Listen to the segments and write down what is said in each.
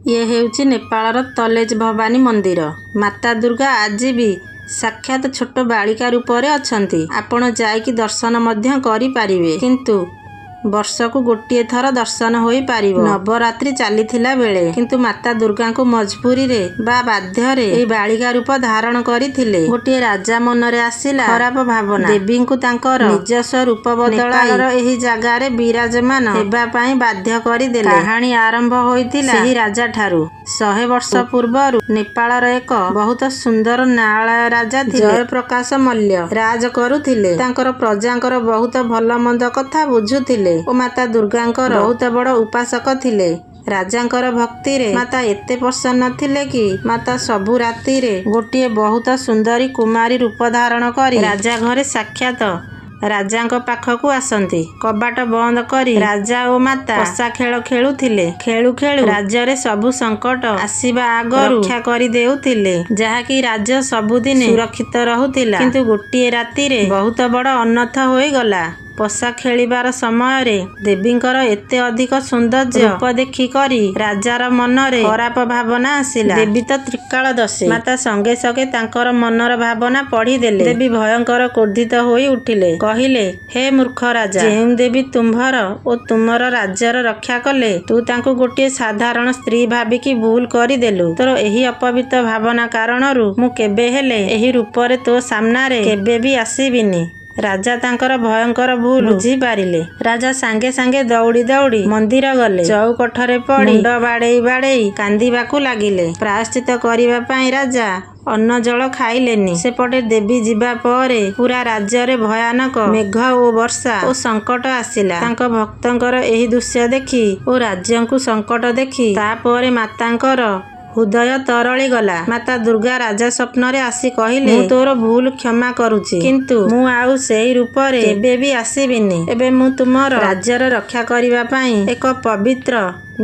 ଇଏ ହେଉଛି ନେପାଳର ତଲେଜ ଭବାନୀ ମନ୍ଦିର। ମାତା ଦୁର୍ଗା ଆଜି ବି ସାକ୍ଷାତ ଛୋଟ ବାଳିକା ରୂପରେ ଅଛନ୍ତି। ଆପଣ ଯାଇକି ଦର୍ଶନ ମଧ୍ୟ କରିପାରିବେ, କିନ୍ତୁ ବର୍ଷକୁ ଗୋଟିଏ ଥର ଦର୍ଶନ ହୋଇପାରିବ, ନବରାତ୍ରି ଚାଲିଥିଲା ବେଳେ। କିନ୍ତୁ ମାତା ଦୁର୍ଗାଙ୍କୁ ମଜବୁରିରେ ବା ବାଧ୍ୟରେ ଏହି ବାଳିକା ରୂପ ଧାରଣ କରିଥିଲେ। ଗୋଟିଏ ରାଜା ମନରେ ଆସିଲା ଖରାପ ଭାବନା, ଦେବୀଙ୍କୁ ତାଙ୍କର ନିଜସ୍ୱ ରୂପ ବଦଳାଇ ଏହି ଜାଗାରେ ବିରାଜମାନ ହେବା ପାଇଁ ବାଧ୍ୟ କରିଦେଲେ। କାହାଣୀ ଆରମ୍ଭ ହୋଇଥିଲା ସେହି ରାଜା ଠାରୁ। 100 ବର୍ଷ ପୂର୍ବରୁ ନେପାଳର ଏକ ବହୁତ ସୁନ୍ଦର ନାଳୟ ରାଜା ଥିଲେ, ଜୟପ୍ରକାଶ ମଲ୍ଲ ରାଜ କରୁଥିଲେ। ତାଙ୍କର ପ୍ରଜାଙ୍କର ବହୁତ ଭଲ ମନ୍ଦ କଥା ବୁଝୁଥିଲେ ଓ ମାତା ଦୁର୍ଗାଙ୍କର ବହୁତ ବଡ଼ ଉପାସକ ଥିଲେ। ରାଜାଙ୍କର ଭକ୍ତିରେ ମାତା ଏତେ ପ୍ରସନ୍ନ ଥିଲେ କି ମାତା ସବୁ ରାତିରେ ଗୋଟିଏ ବହୁତ ସୁନ୍ଦରୀ କୁମାରୀ ରୂପ ଧାରଣ କରି ରାଜା ଘରେ ସାକ୍ଷାତ ରାଜାଙ୍କ ପାଖକୁ ଆସନ୍ତି। କବାଟ ବନ୍ଦ କରି ରାଜା ଓ ମାତା ପଶା ଖେଳ ଖେଳୁଥିଲେ। ଖେଳୁ ଖେଳୁ ରାଜ୍ୟରେ ସବୁ ସଙ୍କଟ ଆସିବା ଆଗରୁ ରକ୍ଷା କରିଦେଉଥିଲେ, ଯାହାକି ରାଜ୍ୟ ସବୁଦିନେ ସୁରକ୍ଷିତ ରହୁଥିଲା। କିନ୍ତୁ ଗୋଟିଏ ରାତିରେ ବହୁତ ବଡ଼ ଅନର୍ଥ ହୋଇଗଲା। ପଶା ଖେଳିବାର ସମୟରେ ଦେବୀଙ୍କର ଏତେ ଅଧିକ ସୌନ୍ଦର୍ଯ୍ୟ ରୂପ ଦେଖି କରି ରାଜାର ମନରେ ଖରାପ ଭାବନା ଆସିଲା। ଦେବୀ ତ ତ୍ରିକାଳଦର୍ଶୀ, ମାତା ସଙ୍ଗେ ସଙ୍ଗେ ତାଙ୍କର ମନର ଭାବନା ପଢିଦେଲେ। ଦେବୀ ଭୟଙ୍କର କ୍ରୋଧିତ ହୋଇ ଉଠିଲେ। କହିଲେ, ହେ ମୂର୍ଖ ରାଜା, ଯେଉଁ ଦେବୀ ତୁମ୍ଭର ଓ ତୁମର ରାଜ୍ୟର ରକ୍ଷା କଲେ, ତୁ ତାଙ୍କୁ ଗୋଟିଏ ସାଧାରଣ ସ୍ତ୍ରୀ ଭାବିକି ଭୁଲ କରିଦେଲୁ। ତୋର ଏହି ଅପବିତ୍ର ଭାବନା କାରଣରୁ ମୁଁ କେବେ ହେଲେ ଏହି ରୂପରେ ତୋ ସାମ୍ନାରେ କେବେ ବି ଆସିବିନି। ରାଜା ତାଙ୍କର ଭୟଙ୍କର ଭୁଲ ବୁଝିପାରିଲେ। ରାଜା ସାଙ୍ଗେ ସାଙ୍ଗେ ଦୌଡ଼ି ଦୌଡ଼ି ମନ୍ଦିର ଗଲେ। ଚଉକଠରେ ପଡ଼ି ମୁଣ୍ଡ ବାଡ଼େଇ ବାଡ଼େଇ କାନ୍ଦିବାକୁ ଲାଗିଲେ। ପ୍ରାୟଶ୍ଚିତ କରିବା ପାଇଁ ରାଜା ଅନ୍ନ ଜଳ ଖାଇଲେନି। ସେପଟେ ଦେବୀ ଯିବା ପରେ ପୁରା ରାଜ୍ୟରେ ଭୟାନକ ମେଘ ଓ ବର୍ଷା ଓ ସଙ୍କଟ ଆସିଲା। ତାଙ୍କ ଭକ୍ତଙ୍କର ଏହି ଦୃଶ୍ୟ ଦେଖି ଓ ରାଜ୍ୟଙ୍କୁ ସଙ୍କଟ ଦେଖି ତାପରେ ମାତାଙ୍କର ହୃଦୟ ତରଳି ଗଲା। ମାତା ଦୁର୍ଗା ରାଜା ସ୍ୱପ୍ନରେ ଆସି କହିଲେ, ମୁଁ ତୋର ଭୁଲ କ୍ଷମା କରୁଛି, କିନ୍ତୁ ମୁଁ ଆଉ ସେଇ ରୂପରେ କେବେ ବି ଆସିବିନି। ଏବେ ମୁଁ ତୁମର ରାଜ୍ୟର ରକ୍ଷା କରିବା ପାଇଁ ଏକ ପବିତ୍ର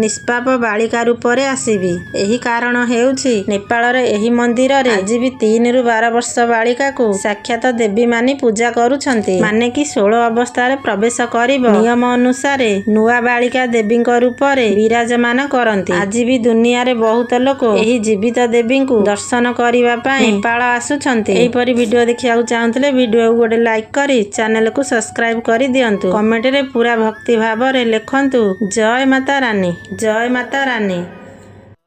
ନିଷ୍ପାପ ବାଳିକା ରୂପରେ ଆସିବି। ଏହି କାରଣ ହେଉଛି ନେପାଳର ଏହି ମନ୍ଦିରରେ ଆଜି ବି 3ରୁ 12 ବର୍ଷ ବାଳିକାକୁ ସାକ୍ଷାତ ଦେବୀ ମାନି ପୂଜା କରୁଛନ୍ତି। ମାନେ କି 16 ଅବସ୍ଥାରେ ପ୍ରବେଶ କରିବ। ନିୟମ ଅନୁସାରେ ନୂଆ ବାଳିକା ଦେବୀଙ୍କ ରୂପରେ ବିରାଜମାନ କରନ୍ତି। ଆଜି ବି ଦୁନିଆରେ ବହୁତ ଲୋକ ଏହି ଜୀବିତ ଦେବୀଙ୍କୁ ଦର୍ଶନ କରିବା ପାଇଁ ନେପାଳ ଆସୁଛନ୍ତି। ଏହିପରି ଭିଡିଓ ଦେଖିବାକୁ ଚାହୁଁଥିଲେ ଭିଡିଓକୁ ଗୋଟେ ଲାଇକ୍ କରି ଚ୍ୟାନେଲକୁ ସବସ୍କ୍ରାଇବ କରିଦିଅନ୍ତୁ। କମେଣ୍ଟରେ ପୁରା ଭକ୍ତି ଭାବରେ ଲେଖନ୍ତୁ ଜୟ ମାତା ରାନୀ, ଜୟ ମାତା ରାନୀ।